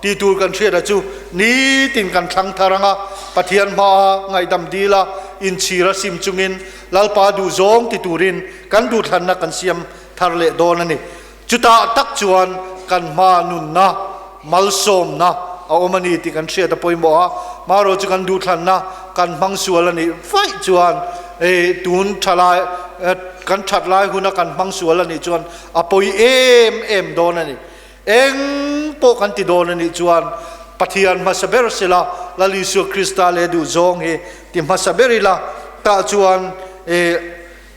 ti tur kan hriat a chu nitin kan thlang thar ang a, Pathian hmaa ngaihdam dil a, inchhir a sim chungin Lalpa duhzawng ti turin kan duhthlanna kan siam thar leh dawn a ni. Chutah tak chuan kan hma nunna, malsawmna a awm a ni tih kan hriat a pawimawh a, hmarawh chu kan duhthlanna kan hmang sual a nih vaih chuan tun tha lai kan that lai huna kan hmang sual a nih chuan a pawi em em dawn a ni. Eng pawh kan ti dawn a nih chuan Pathian hmasa ber sela Lal Isua Krista leh duhzawng hi ti hmasa ber ila tah chuan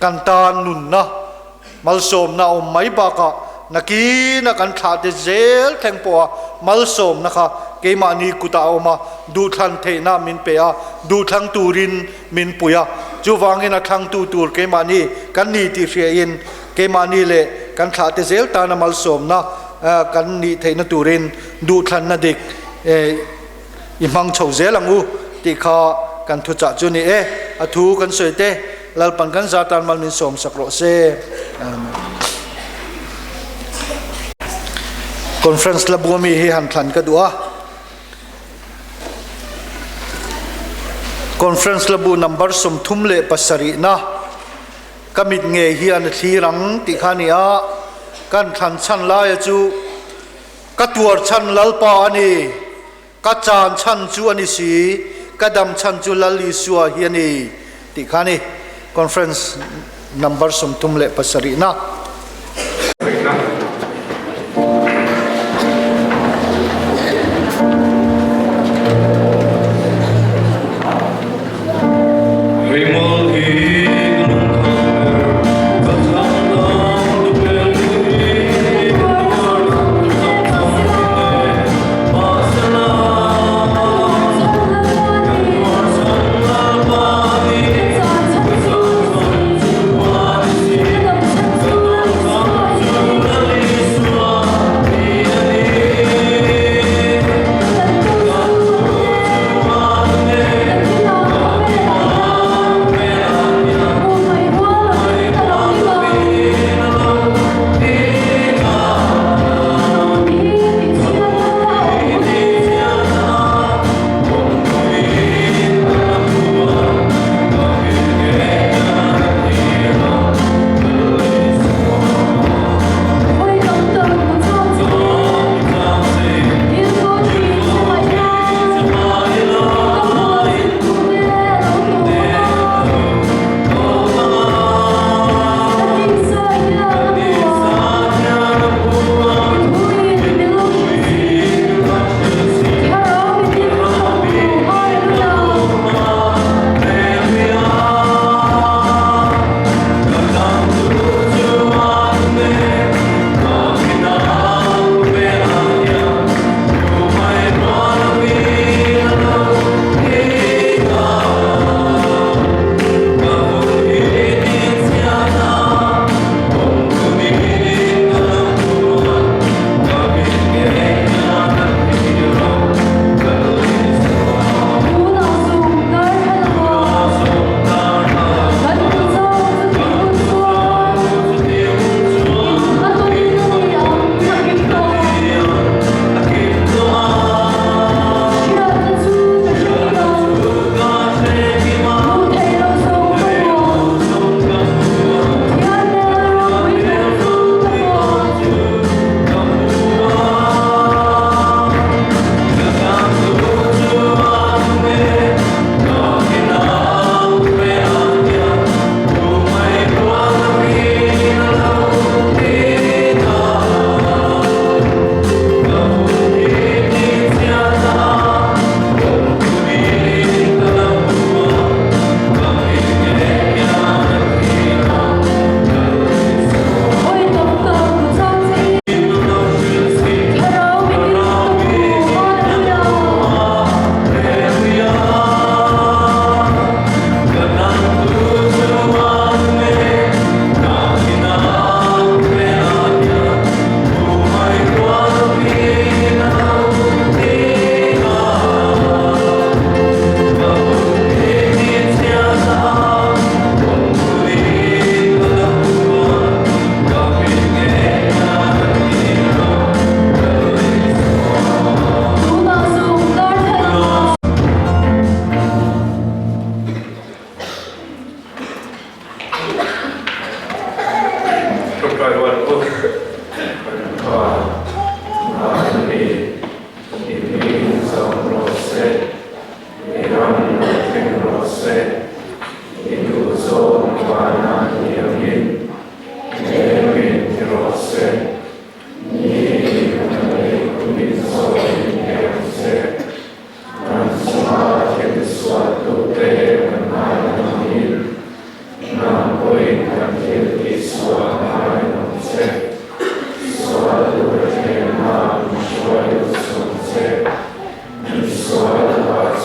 Kan tan nunna malsawmna a awm mai bakah nakina kan thlahte zel thleng pawha malsawmna kha keimahni kutah a awm a, duhthlan theihna min pe a, duhthlang turin min pui a. Chuvangin a thlangtu tur keimahni kan ni tih hriain keimahni leh kan thlahte zel tana malsawmna kan nih theihna turin duhthlanna dik I hmang chho zel ang u tih kha kan thuchah chu ni e. A thu kan sawi te Lalpan kan za tan mal min sawm sak rawh se. Amen. Conference la bu ami hi han thlan ka duh a. Conference la bu number 37 na ka mit ngei hian a thlir ang tih kha ni a. Kan thlan chhan laia chu Ka tuar chhan Lalpa a ni, ka chan chhan chu a ni si, ka dam chhan chu Lal Isua hi a ni, tih kha a ni. Conference number 37 na.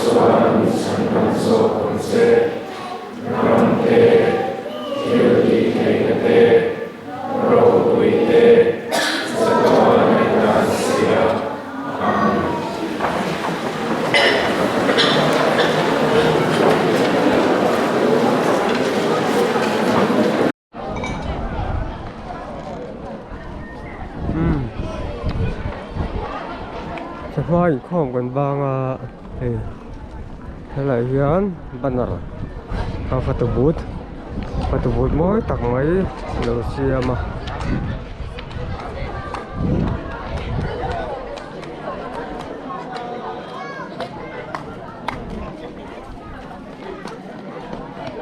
chuan min chhandam zawk ang che. Ram te, thil tih theihna te, ropui te, chatuan a indan si a. Amen. Chawhma inkhawm kan bang a hei helaiah hian banner a photo booth photo booth mawi tak mai a lo siam a.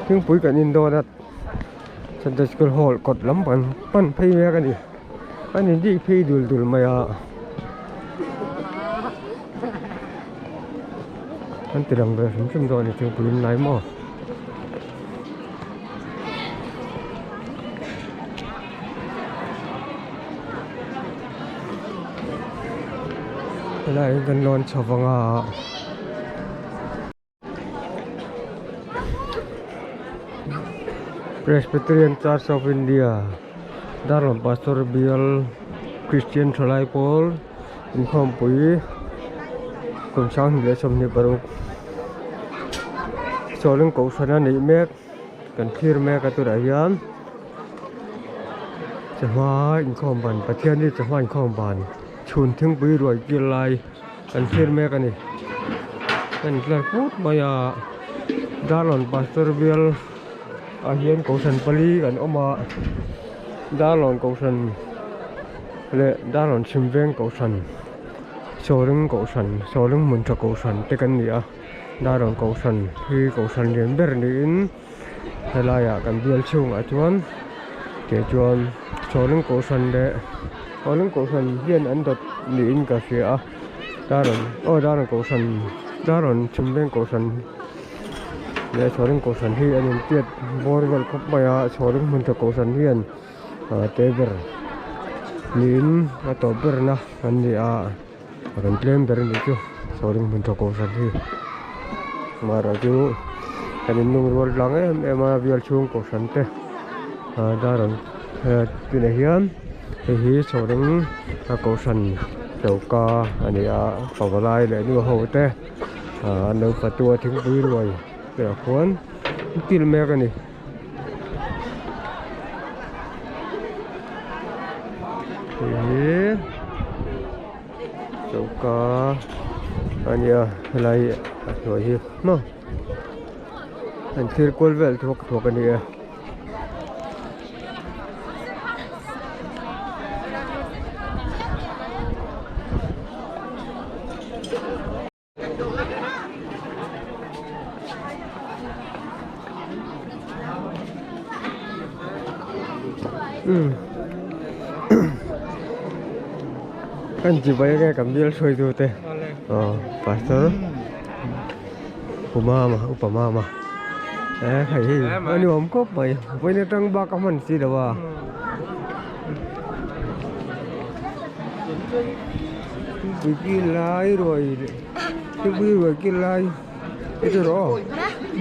Thingpui kan in dawn a. Sunday school hall kawt lam pan pan phei mek a ni an in dik phei dul dul mai a an ti lang ve hrim hrim dawn a ni thingpui in lai maw. Helai hi kan lawn chho vang a. Presbyterian Church of India Darlawn Pastor Bial Christian Thalai Pawl inkhawmpui kum sanghnih leh 26 sawleng kohhran a neih mek kan thlir mek a tunah hian chawhma inkhawm ban Pathian hi chawhma inkhawm ban chhun thingpui ruai kil lai. Kan thlir mek a ni kan tlar put mai a Darlawn Pastor bial ah hian kohhran pali kan awm a Darlawn kohhran leh Darlawn chhim veng kohhran Sawring kohhran Sawring hmun tha kohhran te kan ni a Darlawn kohhran hi kohhran lian ber niin helaiah kan bial chhungah chuan tih chuan Sawring kohhran leh Sawring kohhran hian an dawt niin ka hria a Darlawn aw Darlawn kohhran Darlawn chhim veng kohhran leh Sawring kohhran hi an intiat bawr vel khawp mai a Sawring hmun tha kohhran hian ah te ber niin a tawp ber na an ni a a kan tlem ber a nih chu Sawring hmun tha kohhran hi amaherawh chu kan innung rual tlang em em a bial chhung kohhran te ah Darlawn tunah hian. Hei hi chhawreng a kohhran choka a ni a pavalai leh nu ho te ah an lo fatu a thingpui ruai te ah khuan an kil mek a ni. Hei hi choka a ni a helai a hnuai hi maw an thlir kual vel thuak thuak a ni e. Kan chibai ange kan bial hruaitu te aw pastor Pu Mama upa Mama. E hei hi a nuam khawp mai vawiin atang bak a hman si lo a thingpui kil lai ruai thingpui ruai kil lai i chu rawh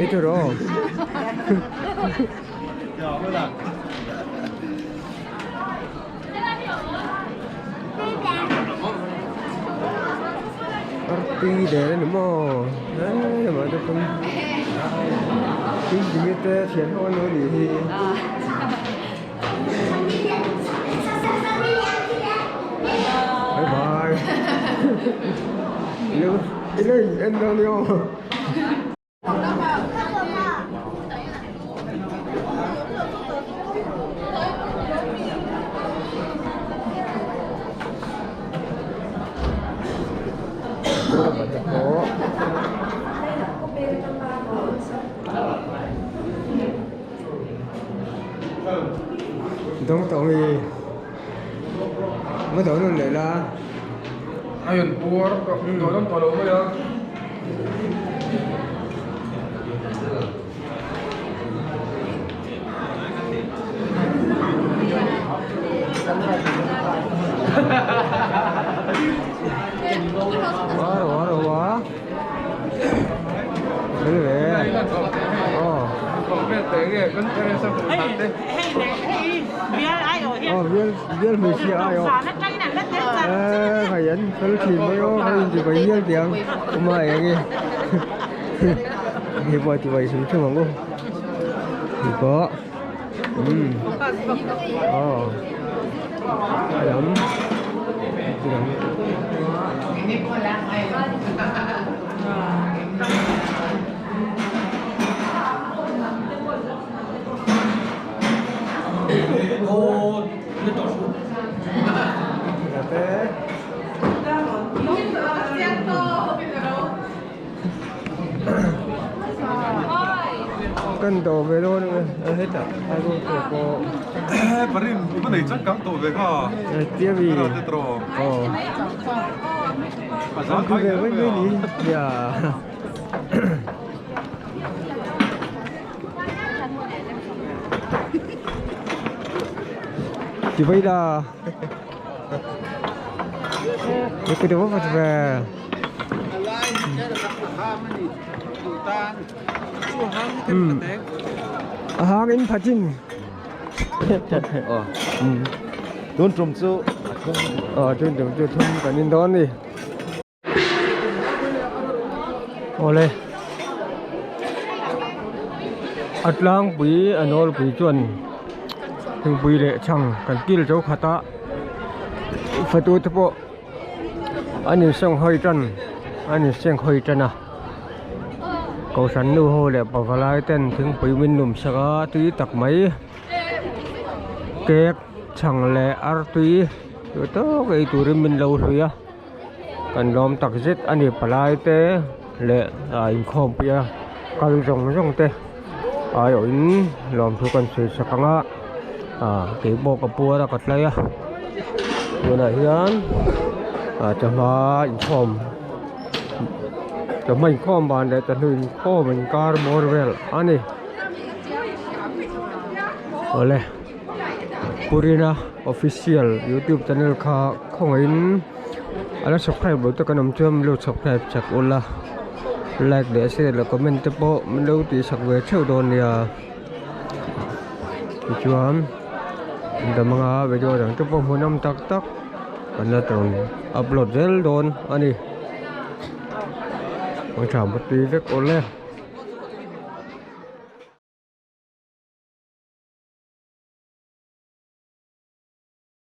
i chu rawh Artui der a ni maw he lamah te pawn thingpui te thian ho an lo nih hi bye bye i lo in en dawn nia aw. Dawng tawh mi Mo tawh nun leh la. A in puar tawh dawn tawh lo mai a. Waro waro wa. Fel ve. Aw. Aw bial bial hmeichhia ai aw. Eee hei an fel thin mai aw hei inti vai hial tih ang awm a eng e. Hei pawh ti vai hrim hrim ang u. Hei pawh umm aw a lam ti ang. Kan do ve dawn a hetah a ru tur pawh Parin i va nei chang kang tawh ve kha tia mi aw a zang khai ve mai mai ni ya Chị bây giờ Cái đồ vật về Ừ À in phát triển Ừ Tun tum chu Ờ tun tum chu thum kan in dawn ni Awle A tlangpui a nawlpui chuan thingpui leh chhang kan kil zo khat a fatu te pawh an inseng hawi tan an inseng hawi tan a kohhran nu ho leh pavalai ten thingpui min lum sak a tui tak mai cake chhang leh artui duh tawk ei turin min lo hlui a. Kan lawm tak zet a ni palai te leh ah inkhawmpui a kal zawng zawng te aiawhin lawmthu kan sawi sak ang a ah keipawh ka puar a ka tlai a tunah hian ah chawhma inkhawm chawhma inkhawm ban leh chawhnu inkhawm inkar bawr vel a ni awle. Purina official youtube channel kha khawngaihin a la subscribe lo te kan awm chuan min lo subscribe chak ula like leh share leh comment te pawh min lo tih sak ve theuh dawn nia tichuan dam anga video dang te pawh hmuhnawm tak tak kan la tawn upload zel dawn a ni. Tha mutui vek awle.